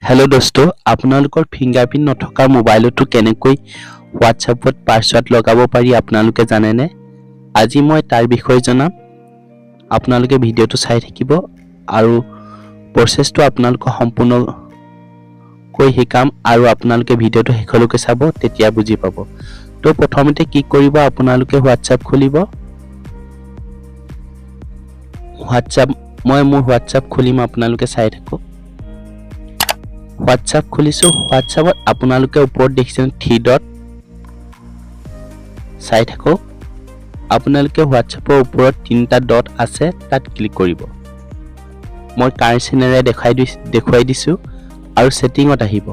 Hello' দোস্ত, আপোনালোকৰ fingerprint নথকা মোবাইলতো কেনেকৈ হোৱাটছআপত পাছৱৰ্ড লগাব পাৰি আপোনালোকে জানেনে? আজি মই তাৰ বিষয়ে জনাম। আপোনালোকে ভিডিঅ'টো চাই থাকিব আৰু প্ৰচেছটো আপোনালোকক সম্পূৰ্ণকৈ শিকাম আৰু আপোনালোকে ভিডিঅ'টো শেষলৈকে চাব, তেতিয়া বুজি পাব। তো প্ৰথমতে কি কৰিব? আপোনালোকে হোৱাটছআপ খুলিব। হোৱাটছআপ, মই মোৰ হোৱাটছআপ খুলিম, আপোনালোকে চাই থাকক। হোৱাটছআপ খুলিছোঁ। হোৱাটছআপত আপোনালোকে ওপৰত দেখিছে থ্ৰী ডট, চাই থাকক। আপোনালোকে হোৱাটছআপৰ ওপৰত তিনিটা ডট আছে, তাত ক্লিক কৰিব। মই কাৰ্চৰেৰে দেখুৱাই দিছোঁ আৰু ছেটিঙত আহিব।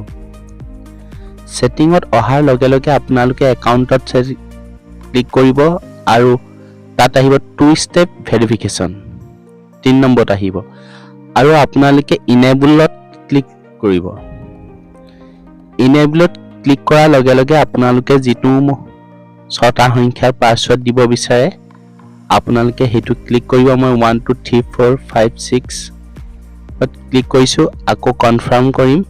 ছেটিঙত অহাৰ লগে লগে আপোনালোকে একাউণ্টত ক্লিক কৰিব আৰু তাত আহিব টু ষ্টেপ ভেৰিফিকেশ্যন, 3 নম্বৰত আহিব আৰু আপোনালোকে ইনেবলত ক্লিক কৰিব। ইনেবলত ক্লিক কৰাৰ লগে লগে আপোনালোকে যিটো ছটা সংখ্যাৰ পাছৱৰ্ড দিব বিচাৰে, আপোনালোকে সেইটো ক্লিক কৰিব। মই 1 2 3 4 5 6 click কৰিছোঁ। আকৌ কনফাৰ্ম কৰিম।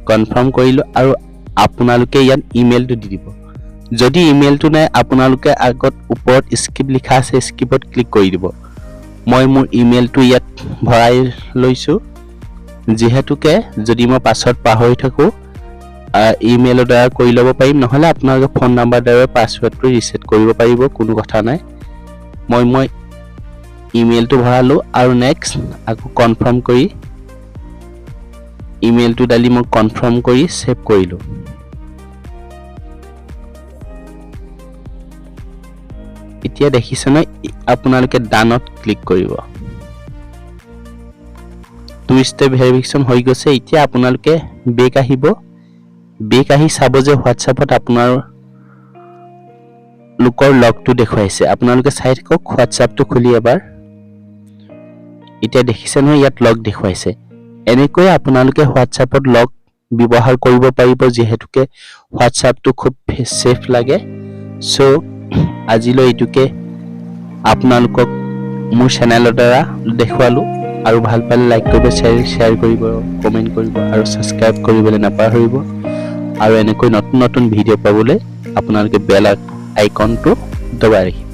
কনফাৰ্ম কৰিলোঁ আৰু আপোনালোকে ইয়াত ইমেইলটো দি দিব। যদি ইমেইলটো নাই, আপোনালোকে আগত ওপৰত স্কিপ লিখা আছে, স্কিপত ক্লিক কৰি দিব। মই মোৰ ইমেইলটো ইয়াত ভৰাই লৈছোঁ, যিহেতুকে যদি মই পাছৱৰ্ড পাহৰি থাকোঁ, ইমেইলৰ দ্বাৰা কৰি ল'ব পাৰিম। নহ'লে আপোনালোকে ফোন নাম্বাৰ দ্বাৰা পাছৱৰ্ডটো ৰিছেট কৰিব পাৰিব, কোনো কথা নাই। মই ইমেইলটো ভৰালোঁ আৰু নেক্সট আকৌ কনফাৰ্ম কৰি ইমেইলটো ডালি মই কনফাৰ্ম কৰি ছেভ কৰিলোঁ। এতিয়া দেখিছে নহয়, আপোনালোকে ডানত ক্লিক কৰিব। টু ষ্টেপ ভেৰিফিকেশ্যন হৈ গৈছে। এতিয়া আপোনালোকে বেক আহিব। বেক আহি চাব যে হোৱাটছএপত আপোনাৰ লোকৰ লগটো দেখুৱাইছে। আপোনালোকে চাই থাকক। হোৱাটছএপটো খুলি এবাৰ এতিয়া দেখিছে নহয়, ইয়াত লক দেখুৱাইছে। এনেকৈয়ে আপোনালোকে হোৱাটছএপত লক ব্যৱহাৰ কৰিব পাৰিব, যিহেতুকে হোৱাটছএপটো খুব ছেফ লাগে। চ' আজিলৈ এইটোকে আপোনালোকক মোৰ চেনেলৰ দ্বাৰা দেখুৱালোঁ আৰু ভাল পালে লাইক কৰিব, শ্বেয়াৰ কৰিব, কমেণ্ট কৰিব আৰু ছাবস্ক্ৰাইব কৰিবলৈ নাপাহৰিব। আৰু এনেকৈ নতুন নতুন ভিডিঅ' পাবলৈ আপোনালোকে বেল আইকনটো দবাই ৰাখিব।